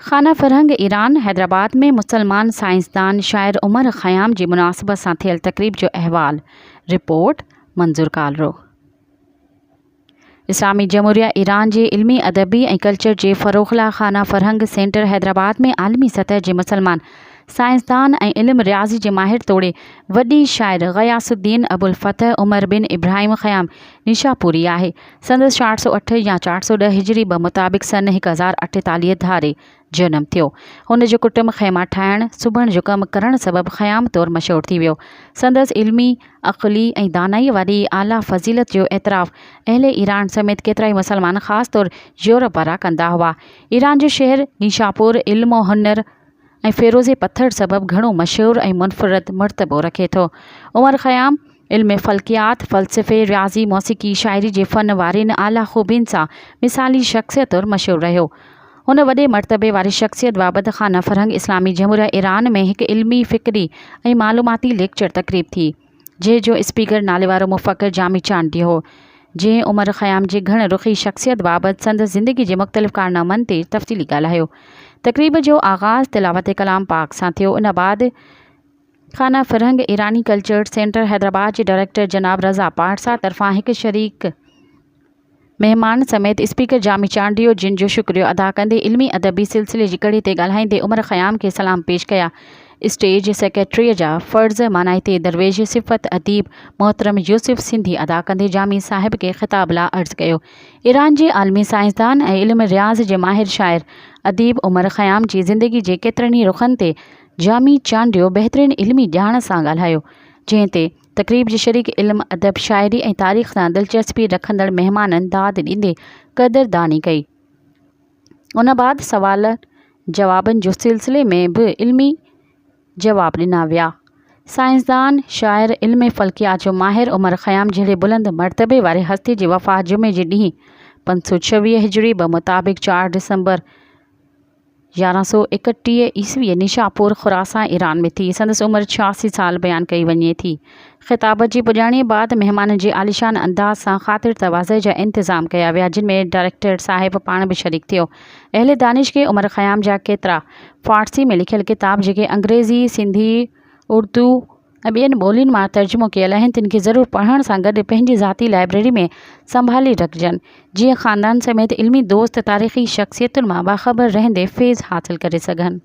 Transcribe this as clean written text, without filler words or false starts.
خانه فرهنگ ايران، حيدرآباد ۾ مسلمان سائنسدان شاعر عمر خيام جي مناسبت سان ٿيل تقريب جو احوال، رپورٽ، منظور ڪالرو. اسلامي جمهوريه ايران جي علمي، ادبي ۽ ڪلچر جي فروغ لاء خانه فرهنگ سينٽر حيدرآباد ۾ عالمي سطح جي مسلمان سائنسدان ۽ علم رياضي جي ماهر توڙي وڏي شاعر غياث الدين ابوالفتح عمر بن ابراهيم خيام نيشاپوري آهي. سندس 408 يا 410 هجري بمطابق سن 1048 ڌاري جنم ٿيو. هن جو ڪٽنب خيما ٺاهڻ، سبڻ جو ڪم ڪرڻ سبب خيام طور مشهور ٿي ويو. سندس علمي، عقلي ۽ دانائيء واري اعليٰ فضيلت جو اعتراف اهل ايران سميت ڪيترائي مسلمان خاص طور يورپ وارا ڪندا هئا. ايران جو شهر نيشاپور علم و هنر ۽ فيروزي پٿر سبب گهڻو مشهور ۽ منفرد مرتبو رکي ٿو. عمر خيام علم فلڪيات، فلسفي، رياضي، موسيقي، شاعري جي فن وارين اعليٰ خوبين سان مثالي شخصيت طور مشهور رهيو. هن وڏي مرتبي واري شخصيت بابت خانه فرهنگ اسلامي جمهوريه ايران ۾ هڪ علمي، فڪري ۽ معلوماتي ليڪچر تقريب ٿي. جنهن جو اسپيڪر ناليوارو مفڪر جامي چانڊيو هو، جنهن عمر خيام جي گهڻ رخي شخصيت بابت سندس زندگي جي مختلف ڪارنامن تي تفصيلي ڳالهايو. تقريب جو آغاز تلاوت ڪلام پاڪ سان ٿيو، ان بعد خانه فرهنگ ايراني ڪلچر سينٽر حيدرآباد جي ڊائريڪٽر جناب رضا پارسا طرفان هڪ شريڪ مهمان سميت اسپيڪر جامي چانڊيو جن جو شڪريو ادا ڪندي علمي ادبي سلسلي جي ڪڙي تي ڳالهائيندي عمر خيام کي سلام پيش ڪيا. اسٽيج سيڪريٽريء جا فرض مانائتي درويش صفت اديب محترم يوسف سنڌي ادا ڪندي جامي صاحب کي خطاب لا عرض ڪيو. ايران جي عالمي سائنسدان ۽ علم رياض جي ماهر شاعر اديب عمر خيام جي زندگي جي ڪيترن ئي رخن تي جامي چانڊيو بهترين علمي ڄاڻ سان ڳالهايو جنهن تي تقريب جي شريڪ علم، ادب، شاعري ۽ تاريخ سان دلچسپي رکندڙ مهمانن داد ڏيندي قدرداني ڪئي. ان بعد سوالن جوابن جو سلسلي ۾ به علمي جواب ڏنا ويا. سائنسدان، شاعر، علم فلڪيات جو ماهر عمر خيام جهڙي بلند مرتبي واري هستي جي وفات جمعي جي ڏينهن 526 هجري بمطابق چار ڊسمبر 1131 عيسويء نيشاپور، خراسان، ايران ۾ ٿي. سندس عمر 86 سال بيان ڪئي وڃي ٿي. خطابت جي پڄاڻيء بعد مهمانن جي عاليشان انداز سان خاطر تواضع جا انتظام ڪيا ويا، جن ۾ ڊائريڪٽر صاحب پاڻ به شريڪ ٿيو. اهل دانش کي عمر خيام جا ڪيترا فارسي ۾ لکيل ڪتاب جيڪي انگريزي، سنڌي، اردو ۽ ٻين ٻولين مان ترجمو ڪيل آهن تن کي ضرور پڙهڻ سان گڏ پنهنجي ذاتي لائبريري ۾ سنڀالي رکجن جيئن خاندان سميت علمي دوست تاريخي شخصيتن مان باخبر رهندي فيض حاصل ڪري سگهن.